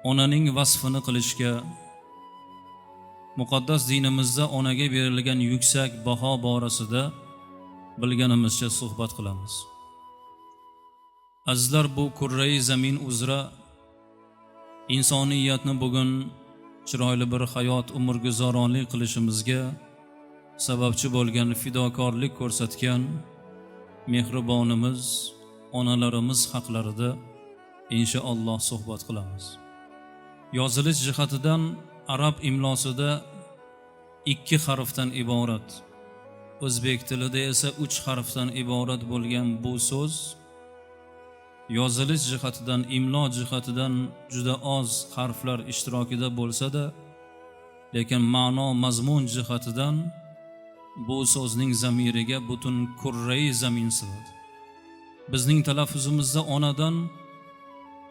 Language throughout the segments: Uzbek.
Onaning vasfini qilishga, muqaddas dinimizda onaga berilgan yuksak baho borasida bilganimizcha suhbat qilamiz. Azizlar, bu kurrai zamin uzra insoniyatni bugun chiroyli bir hayot umrguzaronlik qilishimizga sababchi bo'lgan, fidokorlik ko'rsatgan mehribonimiz onalarimiz haqlarida inshaalloh suhbat qilamiz. Yozilish jihatidan arab imlosida 2 harfdan iborat, o'zbek tilida esa 3 harfdan iborat bo'lgan bu so'z yozilish jihatidan, imlo jihatidan juda oz harflar ishtirokida bo'lsa-da, lekin ma'no mazmun jihatidan bu so'zning zamiriga butun kurrai zamin sig'adi. Bizning talaffuzimizda onadan,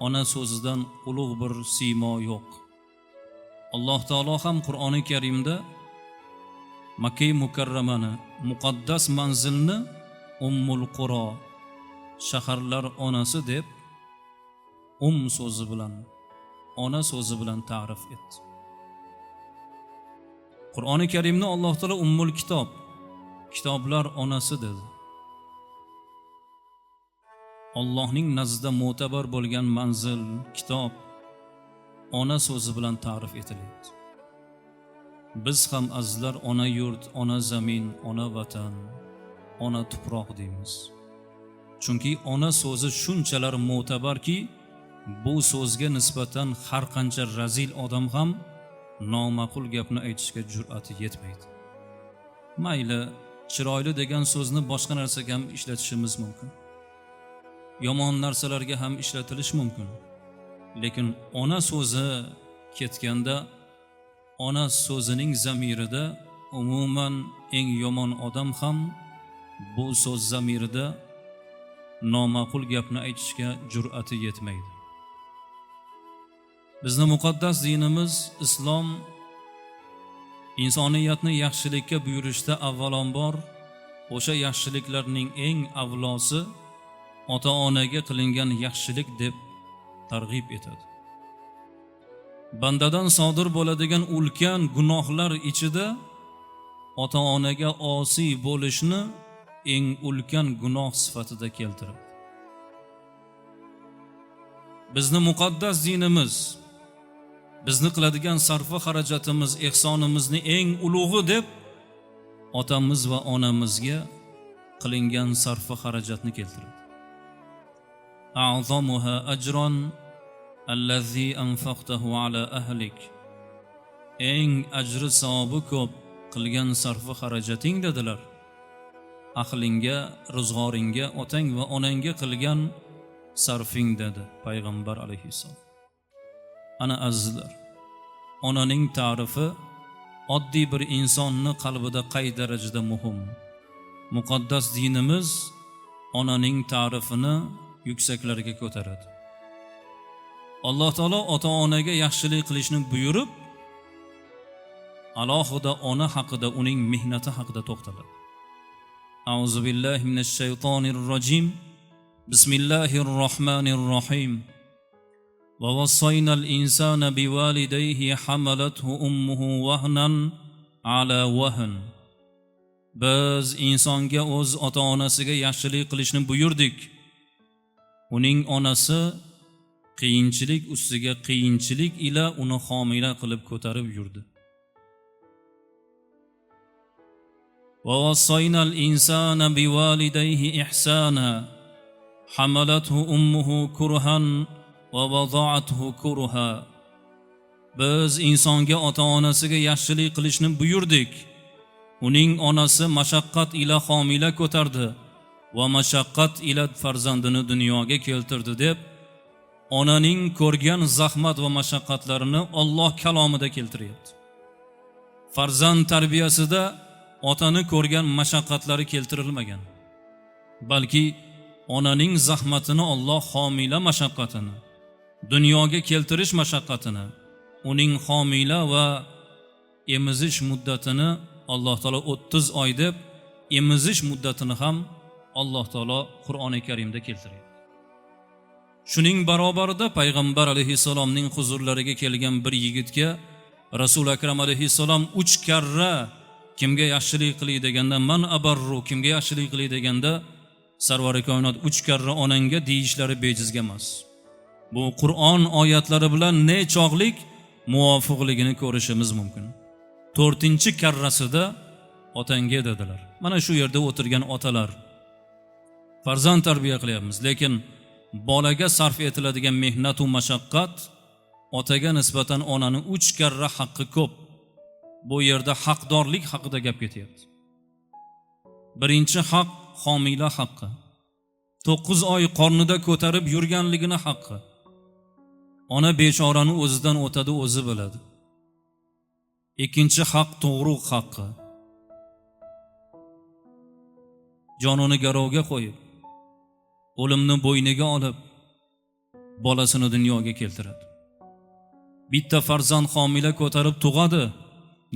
ona so'zidan ulug' bir siymo yo'q. Alloh taolo ham Qur'oni Karimda Makka mukarramani, muqaddas manzilni Ummul Quro, shaharlar onasi deb so'zi bilan, ona so'zi bilan ta'rif etdi. Qur'oni Karimni Alloh taolo Ummul Kitob, kitoblar onasi dedi. Allohning nazdida mo'tabar bo'lgan manzil, kitob ona so'zi bilan ta'rif etilyapti. Biz ham, azizlar, ona yurt, ona zamin, ona vatan, ona tuproq deymiz. Chunki ona so'zi shunchalar mo'tabarki, bu so'zga nisbatan har qancha razil odam ham noma'qul gapni aytishga jur'ati yetmaydi. Mayli, chiroyli degan so'zni boshqa narsaga ham ishlatishimiz mumkin. Yomon narsalarga ham ishlatilishi mumkin. Lekin ona so'zi ketganda, ona so'zining zamirida umuman eng yomon odam ham bu so'z zamirida noma'qul gapni aytishga jur'ati yetmaydi. Bizni muqaddas dinimiz islom insoniyatni yaxshilikka buyurishda avvalambor o'sha yaxshiliklarning eng avlosi ota-onaga qilingan yaxshilik deb targ'ib etadi. Bandadan sodir bo'ladigan ulkan gunohlar ichida ota-onaga osiy bo'lishni eng ulkan gunoh sifatida keltiradi. Bizni muqaddas dinimiz bizni qiladigan sarfi xarajatimiz, ehsonimizni eng ulug'i deb otamiz va onamizga qilingan sarfi xarajatni keltiradi. A'zamuha ajron allazi anfaqtahu ala ahlik. Eng ajri savobi ko'p qilgan sarfi xarajating dedilar. Ahlingga, ro'zg'oringga, otang va onangga qilgan sarfing dedi payg'ambar alayhissalom. Ana azizlar, onaning ta'rifi oddiy bir insonni qalbida qay darajada muhim. Muqaddas dinimiz onaning ta'rifini yuksaklarga ko'taradi. Alloh taolo ota-onaga yaxshilik qilishni buyurib, alohida ona haqida, uning mehnati haqida to'xtaladi. A'uzu billahi minash shaytonir rojim. Bismillahir rohmanir rohim. ووصينا الإنسان بوالديه حملته أمه وهنا على وهن. Biz insonga o'z ota-onasiga yaxshilik qilishni buyurdik. Uning onasi qiyinchilik ustiga qiyinchilik ila uni homila qilib ko'tarib yurdi. ووصينا الإنسان بوالديه إحسانا حملته أمه كرها ووضعته كرها. Biz insonga ota-onasiga yaxshilik qilishni buyurdik. Uning onasi mashaqqat ila homila ko'tardi va mashaqqat ila farzandini dunyoga keltirdi deb onaning ko'rgan zahmat va mashaqqatlarini Alloh kalomida keltiryapti. Farzand tarbiyasida otani ko'rgan mashaqqatlari keltirilmagan. Balki onaning zahmatini Alloh homila mashaqqatini, dunyoga keltirish mashaqqatini, uning homila va emizish muddatini Alloh taolo 30 oy deb emizish muddatini ham Alloh taolo Qur'oni Karimda keltiryapti. Shuning barobarida payg'ambar alayhissalomning huzurlariga kelgan bir yigitga Rasul akram alayhissalom 3 karra kimga yaxshilik qilay deganda, man abarru, kimga yaxshilik qilay deganda, sarvari koinot 3 karra onangga deyishlari bejizga emas. Bu Qur'on oyatlari bilan nechog'lik muvofiqligini ko'rishimiz mumkin. 4-chi karrasida otangga dedilar. Mana shu yerda o'tirgan otalar, farzand tarbiya qilyapmiz, lekin bolaga sarf etiladigan mehnat va mashaqqat otaga nisbatan onaning 3 karra haqqi ko'p. Bu yerda haqdorlik haqida gap ketyapti. Birinchi haq homila haqqi. 9 oy qornida ko'tarib yurganligini haqqi. Ona bechorani o'zidan o'tadi, o'zi biladi. Ikkinchi haq tug'ruq haqqi. Jonini garovga qo'yib, o'limni bo'yniga olib, bolasini dunyoga keltiradi. Bitta farzand homila ko'tarib tug'adi,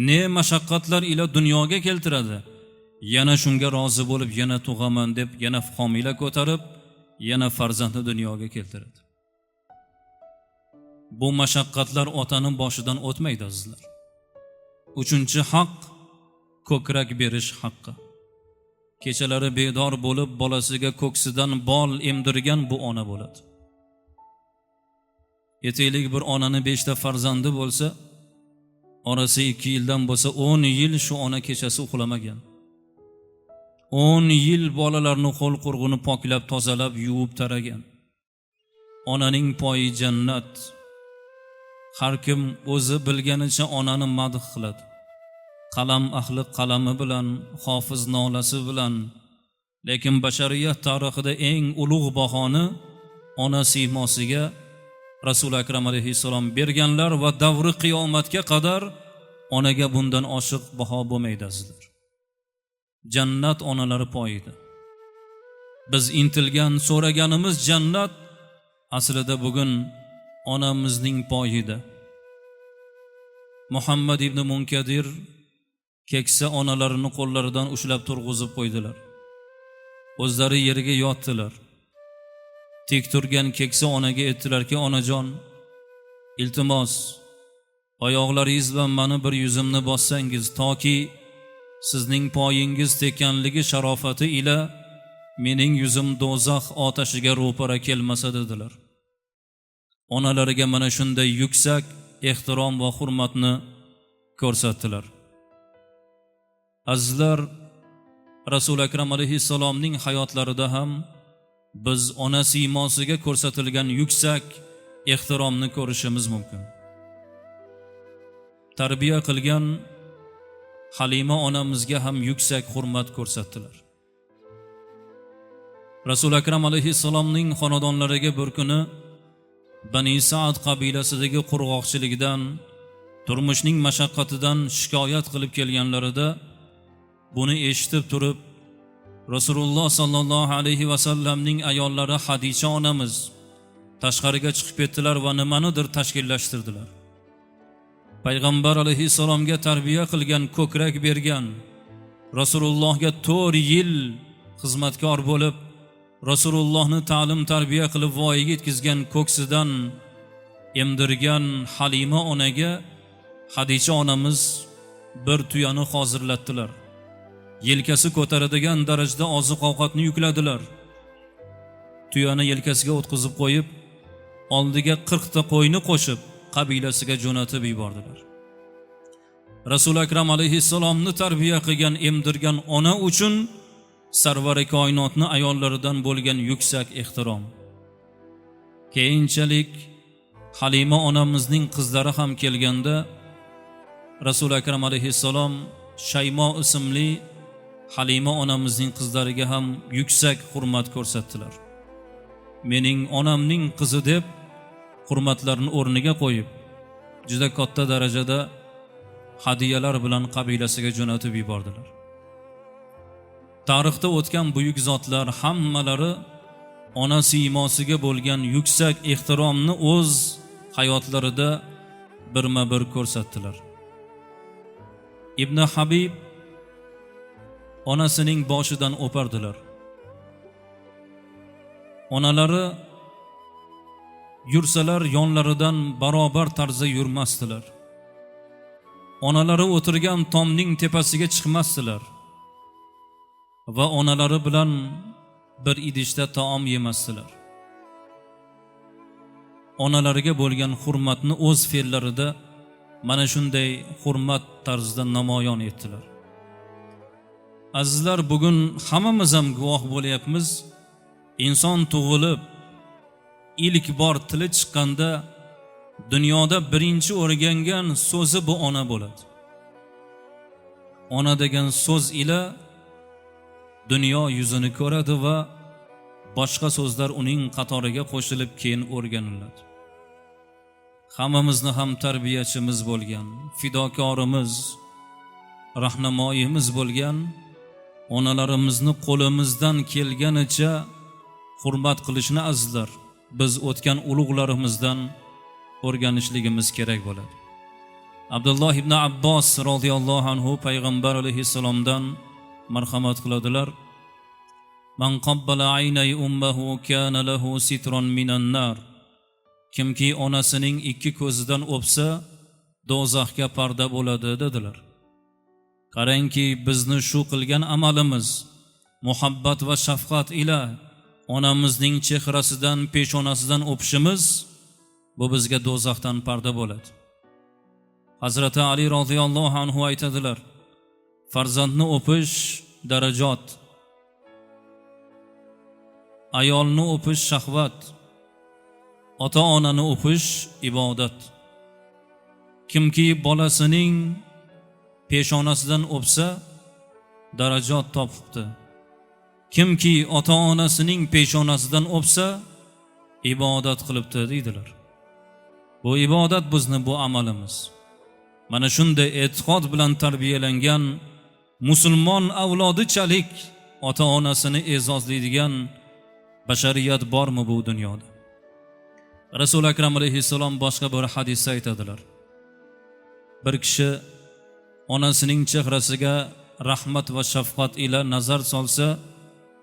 ne mashaqqatlar ila dunyoga keltiradi. Yana shunga rozi bo'lib, yana tug'aman deb, yana homila ko'tarib, yana farzandni dunyoga keltiradi. Bu mashaqqatlar otaning boshidan o'tmaydi azizlar. Uchinchi haq ko'krak berish haqqi. Kechalari bedor bo'lib bolasiga ko'ksidan bol emdirgan bu ona bo'ladi. Aytaylik, bir onani 5 ta farzandi bo'lsa, orasi 2 yildan bo'lsa 10 yil shu ona kechasi uxlamagan. 10 yil bolalarni qo'l qurg'ini poklab, tozalab, yuvib taragan. Onaning poyi jannat. Har kim o'zi bilganicha onani madh qiladi. Qalam ahli qalami bilan, hofiz nolasi bilan, lekin bashariyat tarixida eng ulug' bahoni ona siymosiga Rasul akram alayhissalom berganlar va davri qiyomatga qadar onaga bundan oshiq baho bo'lmaydi azizlar. Jannat onalari poyida. Biz intilgan, so'raganimiz jannat aslida bugun onamizning poyida. Muhammad ibn Munkadir keksa onalarini qo'llaridan ushlab turg'izib qo'ydilar. O'zlari yerga yotdilar. Tek turgan keksa onaga aytdilarki, onajon, iltimos, oyoqlaringiz bilan meni bir yuzimni bossangiz, toki sizning poyingiz tekkanligi sharofati ila mening yuzim do'zax otashiga ro'para kelmasa dedilar. Onalariga mana shunday yuksak ehtirom va hurmatni ko'rsatdilar. Azizlar, Rasul akram alayhissalomning hayotlarida ham biz ona siymosiga ko'rsatilgan yuksak ehtiromni ko'rishimiz mumkin. Tarbiya qilgan Halima onamizga ham yuksak hurmat ko'rsatdilar. Rasul akram alayhissalomning xonadonlariga bir kuni Bani Sa'd qabilasidagi qurg'oqchilikdan, turmushning mashaqqatidan shikoyat qilib kelganlarida buni eshitib turib Rasululloh sallallohu alayhi va sallamning ayollari Hadicha onamiz tashqariga chiqib ketdilar va nimanidir tashkillashtirdilar. Payg'ambar alayhissalomga tarbiya qilgan, ko'krak bergan, Rasulullohga 4 yil xizmatkor bo'lib, Rasulullohni ta'lim tarbiya qilib voyaga yetkazgan, ko'ksidan emdirgan Halima onaga Hadicha onamiz bir tuyani hozirlatdilar. Yelkasi ko'taradigan darajada oziq-ovqatni yukladilar. Tuyani yelkasiga o'tqizib qo'yib, oldiga 40 ta qo'yni qo'shib qabilasiga jo'natib yubordilar. Rasul akram alayhissalomni tarbiya qilgan, emdirgan ona uchun sarvari koinotni ayollaridan bo'lgan yuksak ehtirom. Keyinchalik Halima onamizning qizlari ham kelganda Rasul akram alayhissalom Shaymo ismli Halima onamizning qizlariga ham yuksak hurmat ko'rsatdilar. Mening onamning qizi deb hurmatlarini o'rniga qo'yib, juda katta darajada hadiyalar bilan qabilasiga jo'natib yubordilar. Tarixda o'tgan buyuk zotlar hammalari ona siymosiga bo'lgan yuksak ehtiromni o'z hayotlarida birma-bir ko'rsatdilar. Ibn Habib onasining boshidan o'pardilar. Onalari Yursalar yonlaridan barobar tarzda yurmasdilar. Onalari o'tirgan tomning tepasiga chiqmasdilar va onalari bilan bir idishda taom yemasdilar. Onalariga bo'lgan hurmatni o'z fe'llarida mana shunday hurmat tarzida namoyon etdilar. Azizlar, bugun hammamiz ham guvoh bo'lyapmiz. Inson tug'ilib ilk bor tili chiqqanda dunyoda birinchi o'rgangan so'zi bu ona bo'ladi. Ona degan so'z ila dunyo yuzini ko'radi va boshqa so'zlar uning qatoriga qo'shilib keyin o'rganiladi. Hammamizni ham tarbiyachimiz bo'lgan, fidokorimiz, rahnamoyimiz bo'lgan onalarimizni qo'limizdan kelganicha hurmat qilishni azizlar, biz o'tgan ulug'larimizdan o'rganishligimiz kerak bo'ladi. Abdulloh ibn Abbos roziyallohu anhu payg'ambar alayhissalomdan marhamat qiladilar. Man qabbala aynay ummahu kana lahu sitron minan nar. Kimki onasining ikki ko'zidan o'psa, do'zaxga parda bo'ladi dedilar. Qarangki, bizni shu qilgan amalimiz muhabbat va shafqat ila onamizning chehrasidan, peshonasidan o'pishimiz bu bizga do'zaxdan parda bo'ladi. Hazrati Ali roziyallohu anhu aytadilar: farzandni o'pish darajot, ayolni o'pish shahvat, ota-onani o'pish ibodat. Kimki bolasining peshonasidan o'psa, darajot topibdi. Kimki ota-onasining peshonasidan o'psa, ibodat qilibdi deydilar. Bu ibodat bizni bu amalimiz. Mana shunday e'tiqod bilan tarbiyalangan musulmon avlodichalik ota-onasini e'zozlaydigan bashariyat bormi bu dunyoda? Rasul Akram alayhissalom boshqa bir hadisda aytadilar. Bir kishi onasining chehrasiga rahmat va shafqat ila nazar solsa,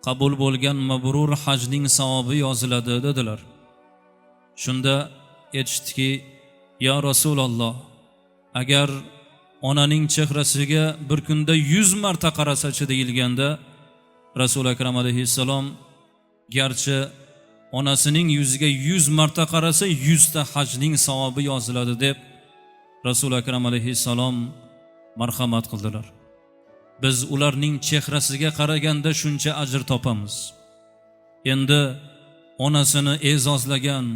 qabul bo'lgan mabrur hajning savobi yoziladi dedilar. Shunda aytishdiki: "Ya Rasululloh, agar onaning chehrasiga bir kunda 100 marta qarasachi" deyilganda, Rasul Akram alayhissalom garchi onasining yuziga 100 marta qarasa, 100 ta hajning savobi yoziladi deb Rasul Akram alayhissalom marhamat qildilar. Biz ularning chehrasiga qaraganda shuncha ajr topamiz. Endi onasini e'zozlagan,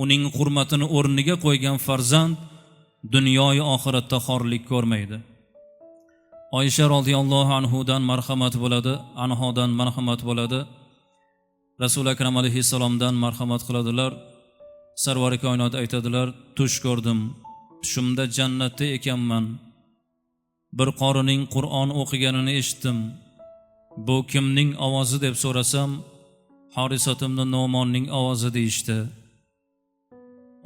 uning hurmatini o'rniga qo'ygan farzand dunyoyu oxiratda xorlik ko'rmaydi. Oysha roziyallohu anhudan marhamat bo'ladi, anhodan marhamat bo'ladi. Rasul Akram alayhissalomdan marhamat qiladilar. Sarvari koinot aytadilar: "Tush ko'rdim. Tushimda jannatda ekanman. Bir qorining Qur'on o'qiganini eshitdim. Bu kimning ovozi deb so'rasam, Harisat ibn No'monning ovozi deyishdi.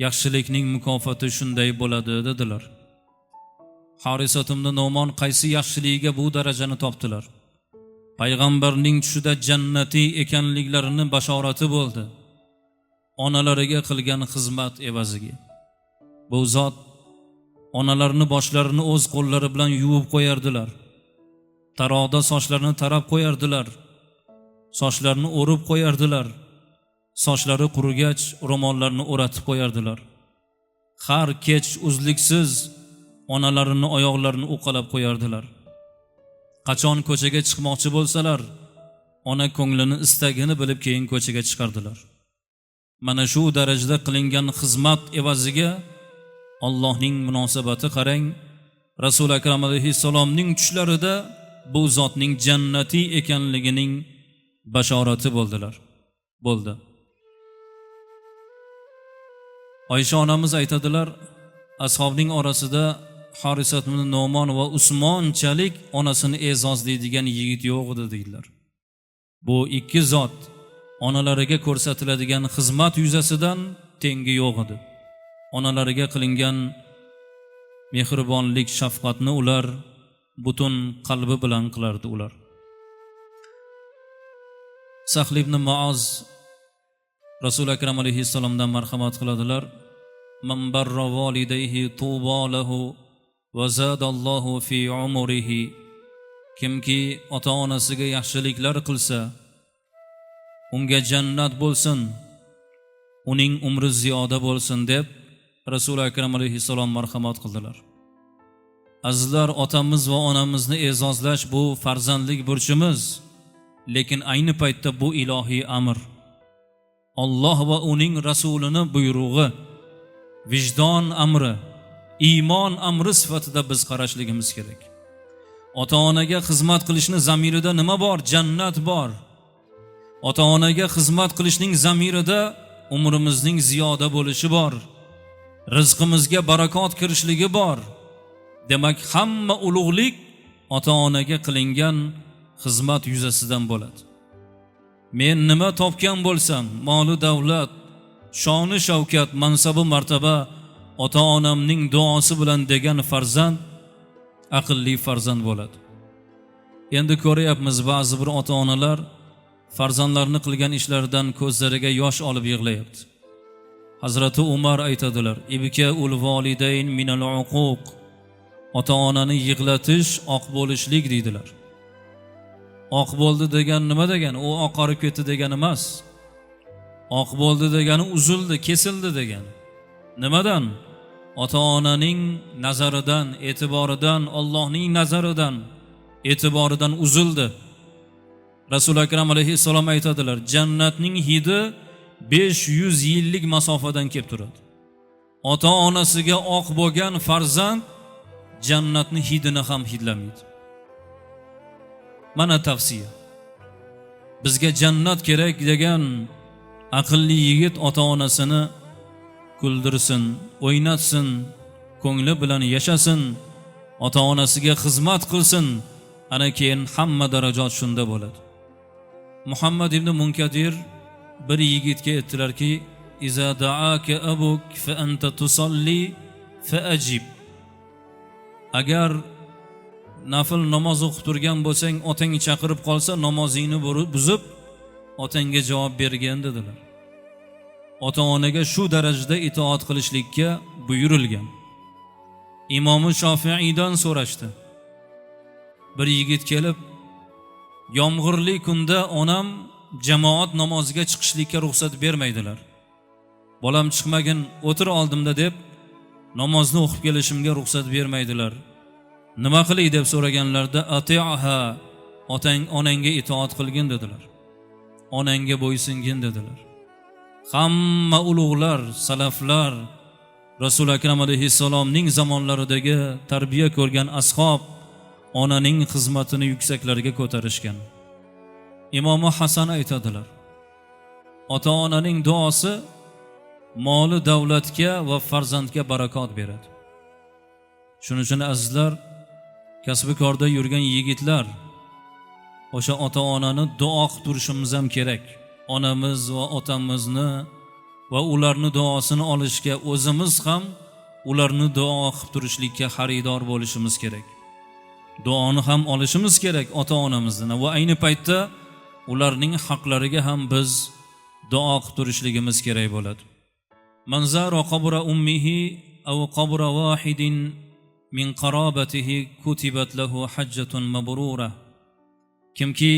Yaxshilikning mukofoti shunday bo'ladi" dedilar. Harisat ibn No'mon qaysi yaxshiligiga bu darajani topdilar? Payg'ambarning tushida jannatiy ekanliklarini bashorati bo'ldi. Onalariga qilgan xizmat evaziga. Bu zot onalarini boshlarini o'z qo'llari bilan yuvib qo'yardilar. Taroqda sochlarini tarab qo'yardilar. Sochlarini o'rib qo'yardilar. Sochlari qurigach ro'mollarini o'ratib qo'yardilar. Har kech uzluksiz onalarini oyoqlarini uqalab qo'yardilar. Qachon ko'chaga chiqmoqchi bo'lsalar, ona ko'nglini istagini bilib keyin ko'chaga chiqardilar. Mana shu darajada qilingan xizmat evaziga Allohning munosabati qarang, Rasul Akram alayhissalomning tushlarida bu zotning jannatiy ekanligining bashorati bo'ldilar. Bo'ldi. Oysha onamiz aytadilar, ashobning orasida Harisat ibn No'mon va Usmonchalik onasini e'zozlaydigan yigit yo'q edi deydilar. Bu ikki zot onalariga ko'rsatiladigan xizmat yuzasidan tengi yo'q edi. Onalariga qilingan mehribonlik, shafqatni ular butun qalbi bilan qilardi ular. Sahl ibn Muoz Rasul akram alayhissalomdan marhamat qiladilar: Man barra validayhi tuba lahu va zadallohu fi umrihi. Kimki ota-onasiga yaxshiliklar qilsa, unga jannat bo'lsin, uning umri ziyoda bo'lsin deb Rasul akram alayhissalom marhamat qildilar. Azizlar, otamiz va onamizni e'zozlash bu farzandlik burchimiz, lekin ayni paytda bu ilohiy amr. Alloh va uning rasulini buyrug'i, vijdon amri, iymon amri sifatida biz qarashligimiz kerak. Ota-onaga xizmat qilishni zamirida nima bor? Jannat bor. Ota-onaga xizmat qilishning zamirida umrimizning ziyoda bo'lishi bor. Rizqimizga barakot kirishligi bor. Demak, hamma ulug'lik ota-onaga qilingan xizmat yuzasidan bo'ladi. Men nima topgan bo'lsam, moli davlat, shoni shavkat, mansabu martaba ota-onamning duosi bilan degan farzand aqlli farzand bo'ladi. Endi ko'ryapmiz, ba'zi bir ota-onalar farzandlarini qilgan ishlaridan ko'zlariga yosh olib yig'layapti. Hazrati Umar aytadilar: "Ibkaul volidayn minal uquq." Ota-onani yig'latish oq bo'lishlik deydilar. Oq bo'ldi degan nima degani? U oqarib ketdi degani emas. Oq bo'ldi degani uzildi, kesildi degani. Nimadan? Ota-onaning nazaridan, e'tiboridan, Allohning nazaridan, e'tiboridan uzildi. Rasul akram alayhissalom aytadilar: jannatning hidi 500 yillik masofadan kelib turadi. Ota-onasiga oq bo'lgan farzand jannatning hidini ham hidlamaydi. Mana tavsiya. Bizga jannat kerak degan aqlli yigit ota-onasini kuldirsin, o'ynatsin, ko'ngli bilan yashasin, ota-onasiga xizmat qilsin, ana keyin hamma darajot shunda bo'ladi. Muhammad ibn Munkadir bir yigitga aytdilarki: "Iza da'aka abuk fa anta tusalli fa ajib." Agar nafl namoz o'qib turgan bo'lsang, otang chaqirib qolsa, namozingni buzib, otangga javob bergin dedilar. Ota-onaga shu darajada itoat qilishlikka buyurilgan. Imomi Shofiiydan so'rashdi. Bir yigit kelib, yomg'irli kunda onam jamoat namoziga chiqishlikka ruxsat bermaydilar. Bolam chiqmagin, o'tir oldimda deb namozni o'qib kelishimga ruxsat bermaydilar. Nima qilay deb so'raganlarida, atiha, otang onangga itoat qilgin dedilar. Onangga bo'ysungin dedilar. Hamma ulug'lar, salaflar, Rasul akram alayhissalomning zamonlaridagi tarbiya ko'rgan ashob onaning xizmatini yuksaklarga ko'tarishgan. Imomi Hasan aytadilar: ota-onaning duosi moli davlatga va farzandga barakot beradi. Shuning uchun azizlar, kasbi korda yurgan yigitlar, o'sha ota-onani duo qilib turishimiz ham kerak. Onamiz va otamizni va ularni duosini olishga o'zimiz ham ularni duo qilib turishlikka xaridor bo'lishimiz kerak. Duoni ham olishimiz kerak ota-onamizdan va ayni paytda ularning haqlariga ham biz duo qilib turishligimiz kerak bo'ladi. Man zara qabra ummihi aw qabra wahidin min qarabatihi kutibat lahu hajjatun mabrura. Kimki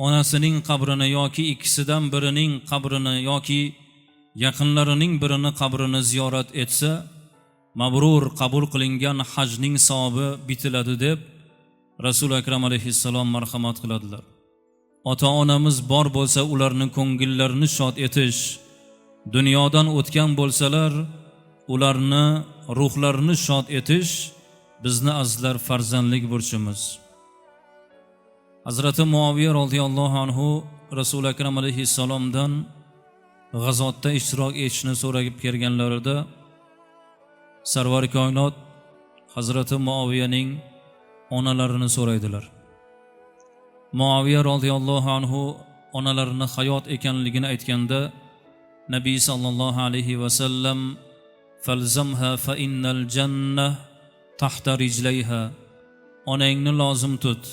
onasining qabrini yoki ikkisidan birining qabrini yoki yaqinlarining birini qabrini ziyorat etsa, mabrur qabul qilingan hajning savobi bitiladi deb Rasul akram alayhissalom marhamat qiladilar. Ota-onamiz bor bo'lsa, ularning ko'ngillarini shod etish, dunyodan o'tgan bo'lsalar, ularni ruhlarini shod etish bizni azizlar farzandlik burchimiz. Hazrati Muaviya roziyallohu anhu Rasul akram alayhissalomdan g'azotda ishtirok etishni so'rab kelganlarida Sarvar koinot Hazrati Muaviyaning onalarini so'raydilar. Muaviya roziyallohu anhu onalarini hayot ekanligini aytganda Nabiy sallallohu alayhi va sallam falzamha fa innal jannah tahta rijlayha. Onangni lozim tut,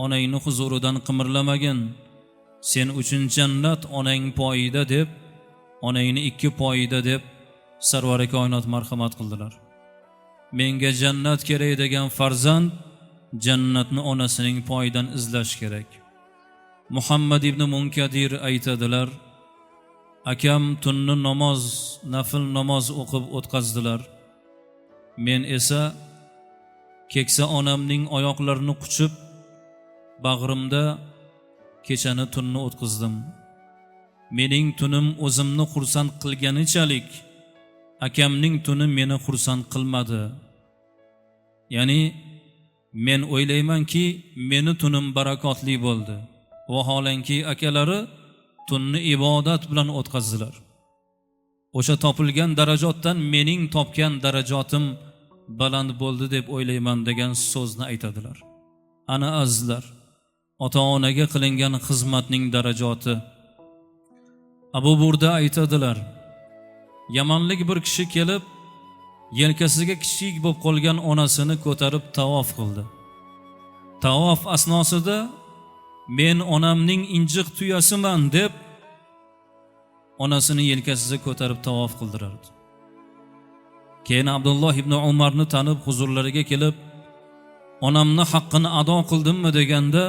onangni huzuridan qimirlamagin, sen uchun jannat onang poyida deb Onangni ikki poyida deb Sarvari koinot marhamat qildilar. Menga jannat kerak degan farzand jannatni onasining poyidan izlash kerak. Muhammad ibn Munkadir aytadilar: akam tunni namoz, nafl namoz o'qib o'tkazdilar. Men esa keksa onamning oyoqlarini quchib bag'rimda kechani tunni o'tkazdim. Mening tunim o'zimni xursand qilganichalik akamning tuni meni xursand qilmadi. Ya'ni men o'ylaymanki, meni tunim barakotli bo'ldi. Vaholanki akalari tunni ibodat bilan o'tkazdilar. O'sha topilgan darajotdan mening topgan darajotim baland bo'ldi deb o'ylayman degan so'zni aytadilar. Ana azizlar, ota-onaga qilingan xizmatning darajoti. Abu Burda aytadilar: Yamanlik bir kishi kelib yelkasiga kichik bo'lib qolgan onasini ko'tarib tavof qildi. Tavof asnosida men onamning injiq tuyasiman deb onasini yelkasiga ko'tarib tavof qildirardi. Keyin Abdulloh ibn Umarni tanib huzurlariga kelib, onamni haqqini ado qildimmi deganda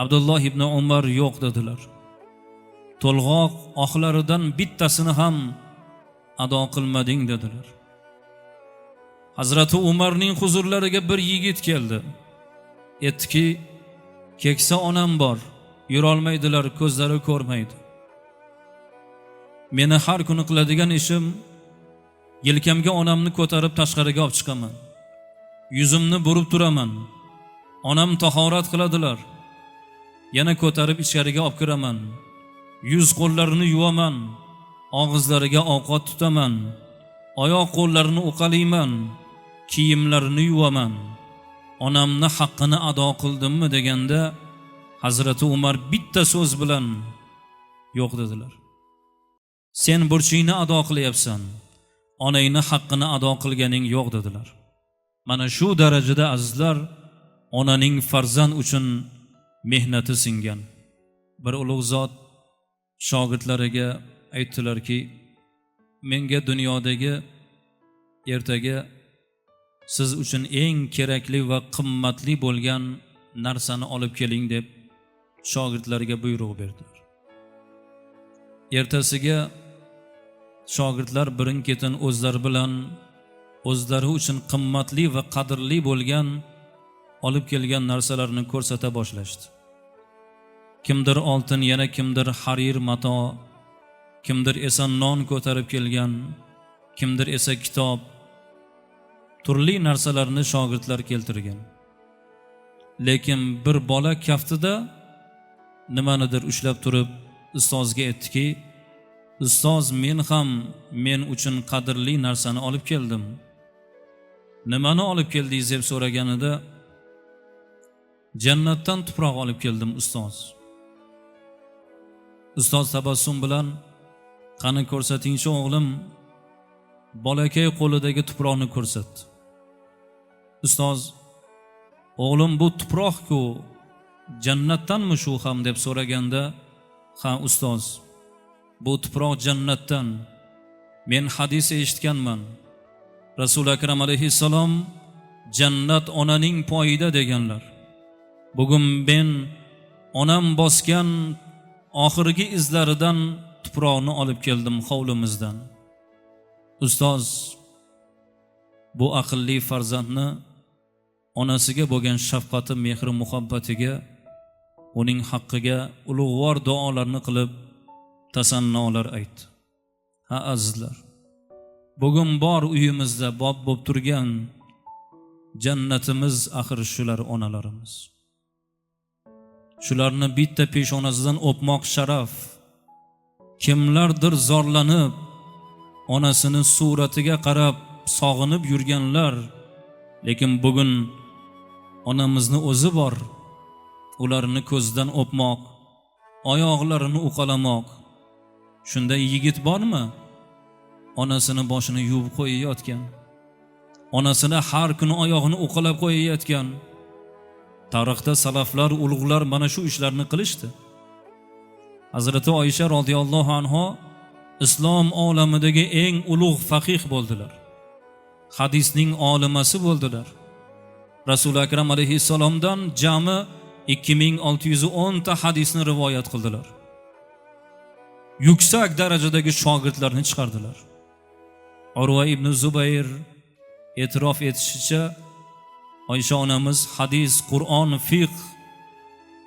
Abdulloh ibn Umar yo'q dedilar. To'lg'oq ohlaridan bittasini ham ado qilmading dedilar. Hazrati Umarning huzurlariga bir yigit keldi. Aytdiki, keksa onam bor, yurolmaydilar, ko'zlari ko'rmaydi. Meni har kuni qiladigan ishim yelkamga onamni ko'tarib tashqariga olib chiqaman. Yuzimni burib turaman. Onam tahorat qiladilar. Yana ko'tarib ichkariga olib kiraman. Yuz qo'llarini yuvaman. Og'izlariga ovqat tutaman. Oyoq qo'llarini uqalayman. Kiyimlarini yuvaman. Onamni haqqini ado qildimmi deganda Hazrati Umar bitta so'z bilan yo'q dedilar. Sen burchingni ado qilyapsan. Onangni haqqini ado qilganing yo'q dedilar. Mana shu darajada azizlar, onaning farzand uchun mehnati singan. Bir ulug' zot shogirdlariga aytdilarki, menga dunyodagi ertaga siz uchun eng kerakli va qimmatli bo'lgan narsani olib keling deb shogirdlarga buyruq berdilar. Ertasiga shogirdlar birin-ketin o'zlari bilan o'zlari uchun qimmatli va qadrli bo'lgan olib kelgan narsalarni ko'rsata boshlashdi. Kimdir oltin, yana kimdir harir mato, kimdir esa non ko'tarib kelgan, kimdir esa kitob, turli narsalarni shogirdlar keltirgan. Lekin bir bola kaftida nimanidir ushlab turib ustozga aytdiki, ustoz, men ham men uchun qadrli narsani olib keldim. Nimani olib keldingiz deb so'raganida, jannatdan tuproq olib keldim ustoz. Ustoz tabassum bilan, qani ko'rsatingchi o'g'lim, bolakay qo'lidagi tuproqni ko'rsatdi. Ustoz, o'g'lim bu tuproq-ku, jannatdanmi shu ham deb so'raganda, ha ustoz, bu tuproq jannatdan. Men hadis eshitganman. Rasul Akram alayhissalom jannat onaning poyida deganlar. Bugun men onam bosgan oxirgi izlaridan tuproqni olib keldim hovlimizdan. Ustoz bu aqlli farzandni onasiga bo'lgan shafqati, mehri, muhabbatiga, uning haqqiga ulug'vor duolarni qilib tasannolar aytdi. Ha azizlar, bugun bor uyimizda bob bo'lib turgan jannatimiz axir shular onalarimiz. Shularni bitta peshonasidan o'pmoq sharaf. Kimlardir zorlanib, onasini suratiga qarab sog'inib yurganlar, lekin bugun onamizni o'zi bor. Ularni ko'zidan o'pmoq, oyoqlarini uqalamoq. Shunday yigit bormi? Onasini boshini yuvib qo'yayotgan, onasini har kuni oyog'ini uqalab qo'yayotgan. Tarixda salaflar, ulug'lar mana shu ishlarni qilishdi. Hazrati Oysha roziyallohu anho Islom olamidagi eng ulug' faqih bo'ldilar. Hadisning olimasi bo'ldilar. Rasuli Akram alayhissalomdan jami 2610 ta hadisni rivoyat qildilar. Yuksak darajadagi shogirdlarni chiqardilar. Urva ibn Zubayr e'tirof etishicha, Oysha onamiz hadis, Qur'on, fiqh,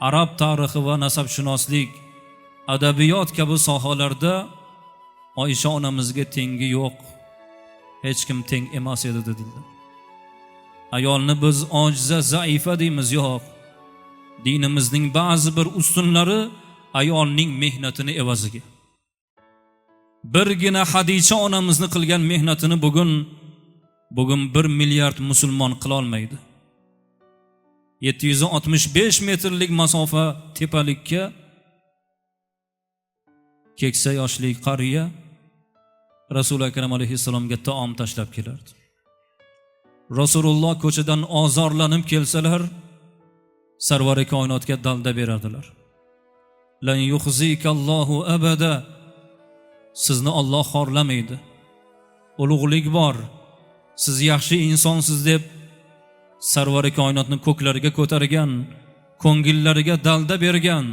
arab tarixi va nasabshunoslik, adabiyot kabi sohalarda Oysha onamizga tengi yo'q. Hech kim teng emas edi dedilar. Ayolni biz ojiza, zaifa deymiz, yo'q. Dinimizning ba'zi bir ustunlari ayolning mehnatini evaziga. Birgina Hadicha onamizni qilgan mehnatini bugun 1 milliard musulmon qila olmaydi. 765 metrlik masofa tepalikka keksa yoshli qariya Rasuli Akram alayhissalomga taom tashlab kelardi. Rasululloh ko'chadan ozorlanib kelsalar, sarvari koinotga dalda berardilar. Lan yukhzikallohu abada. Sizni Alloh xorlamaydi. Ulug'lik bor. Siz yaxshi insonsiz deb sarvari koinotni ko'klariga ko'targan, ko'ngillariga dalda bergan,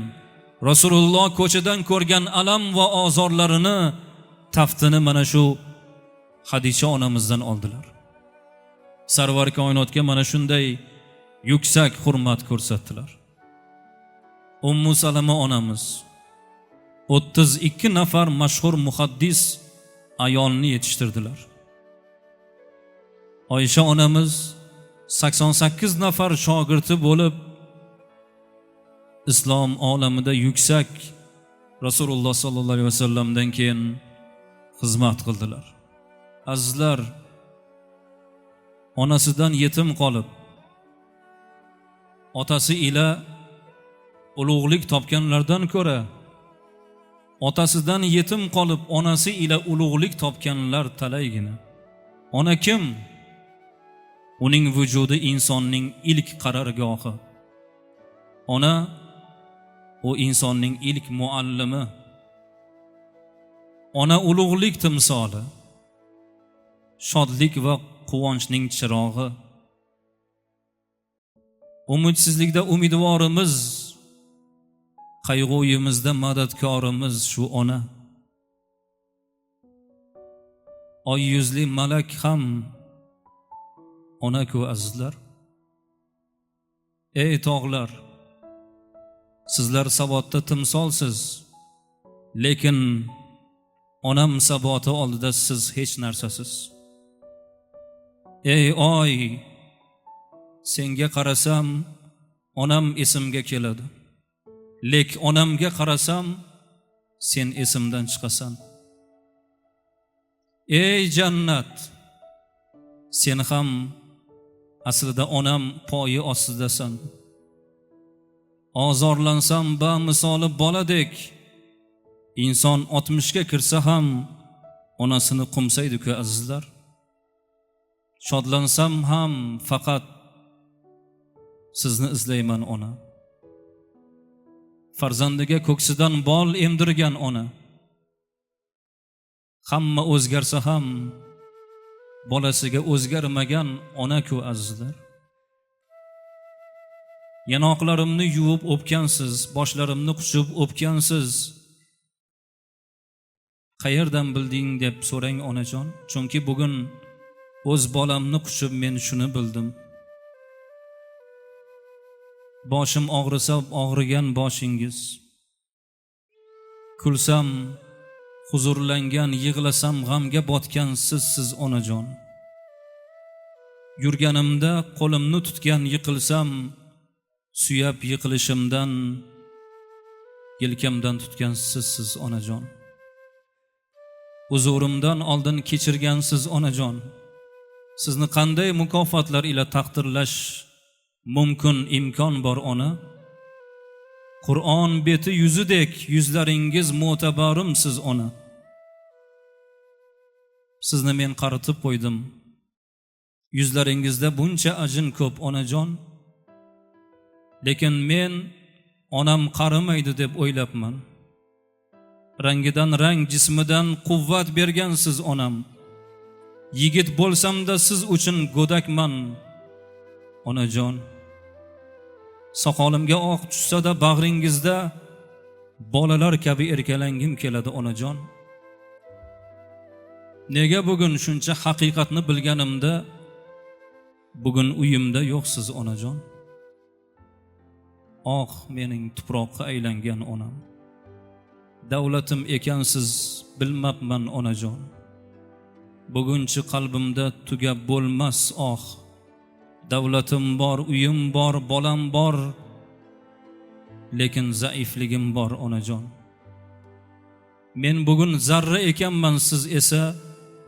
Rasululloh ko'chadan ko'rgan alam va ozorlarini taftini mana shu Hadicha onamizdan oldilar. Sarvar koinotga mana shunday yuksak hurmat ko'rsatdilar. Ummu Salama onamiz 32 nafar mashhur muhaddis ayolni yetishtirdilar. Oysha onamiz 88 nafar shogirdi bo'lib islom olamida yuksak Rasululloh sollallohu alayhi vasallamdan keyin xizmat qildilar. Azizlar, onasidan yetim qolib, otasi ila ulug'lik topganlardan ko'ra otasidan yetim qolib onasi ila ulug'lik topganlar talaygina. Ona kim? Uning vujudi insonning ilk qarorgohi. Ona u insonning ilk muallimi. Ona ulug'lik timsoli, shodlik va quvonchning chirog'i. Umidsizlikda umidvorimiz, qayg'uyimizda madadkorimiz shu ona. Oy yuzli malak ham ona-ku azizlar. Ey tog'lar, sizlar sabotda timsolsiz, lekin onam saboti oldida siz hech narsasiz. Ey oy, senga qarasam onam esimga keladi. Lek onamga qarasam sen esimdan chiqasan. Ey jannat, sen ham aslida onam poyi ostidasan. Ozorlansam ba misoli boladek, inson 60 ga kirsa ham onasini qo'msaydi-ku azizlar. Shodlansam ham faqat sizni izlayman ona. Farzandiga ko'ksidan bol emdirgan ona. Hamma o'zgarsa ham bolasiga o'zgarmagan ona-ku azizlar. Yanoqlarimni yuvib o'pgansiz, boshlarimni quchib o'pgansiz. Qayerdan bilding deb so'rang onajon, chunki bugun o'z bolamni quchib men shuni bildim. Boshim og'risa og'rigan boshingiz. Kulsam huzurlangan, yig'lasam g'amga botgan sizsiz onajon. Yurganimda qo'limni tutgan, yiqilsam suyab yiqilishimdan yelkamdan tutgan sizsiz onajon. Huzurimdan oldin kechirgansiz onajon. Sizni qanday mukofotlar ila taqdirlash mumkin, imkon bor ona? Qur'on beti yuzidek yuzlaringiz mo'tabarimsiz ona. Sizni men qaritib qo'ydim. Yuzlaringizda buncha ajin ko'p onajon. Lekin men onam qarimaydi deb o'ylabman. Rangidan rang, jismidan quvvat bergansiz onam. Yigit bo'lsam-da siz uchun go'dakman onajon. Soqolimga oq tushsa-da bag'ringizda bolalar kabi erkalangim keladi onajon. Nega bugun shuncha haqiqatni bilganimda bugun uyimda yo'qsiz onajon? Oh, mening tuproqqa aylangan onam. Davlatim ekansiz bilmabman onajon. Bugunchi qalbimda tugab bo'lmas oh. Davlatim bor, uyim bor, bolam bor, lekin zaifligim bor onajon. Men bugun zarra ekanman, siz esa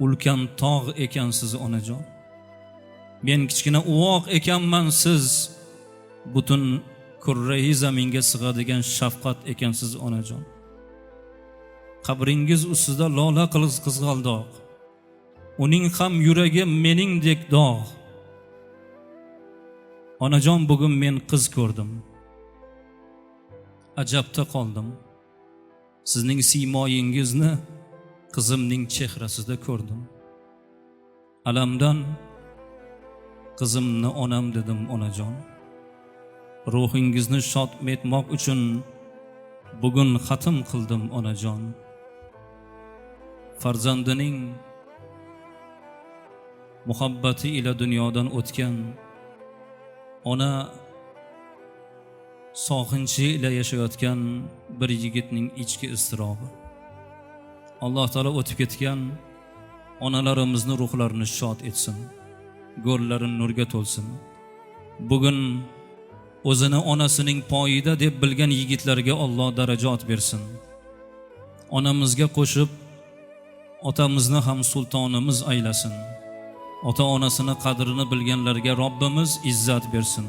ulkan tog' ekansiz onajon. Men kichkina uvoq ekanman, siz butun kurrai zaminga sig'adigan shafqat ekansiz onajon. Qabringiz ustida lola qiliz qizg'aldoq. Uning ham yuragi meningdek dog'. Onajon, bugun men qiz ko'rdim. Ajabda qoldim. Sizning siymoyingizni qizimning chehrasida ko'rdim. Alamdan qizimni onam dedim onajon. Ruhingizni shod etmoq uchun bugun xatm qildim onajon. Farzandining muhabbati ila dunyodan o'tgan ona sog'inchi ila yashayotgan bir yigitning ichki iztirobi. Alloh taolo o'tib ketgan onalarimizni ruhlarini shod etsin, go'rlari nurga to'lsin. Bugun o'zini onasining poyida deb bilgan yigitlarga Alloh darajot bersin. Onamizga qo'shib otamizni ham sultonimiz aylasin. Ota-onasini qadrini bilganlarga Robbimiz izzat bersin.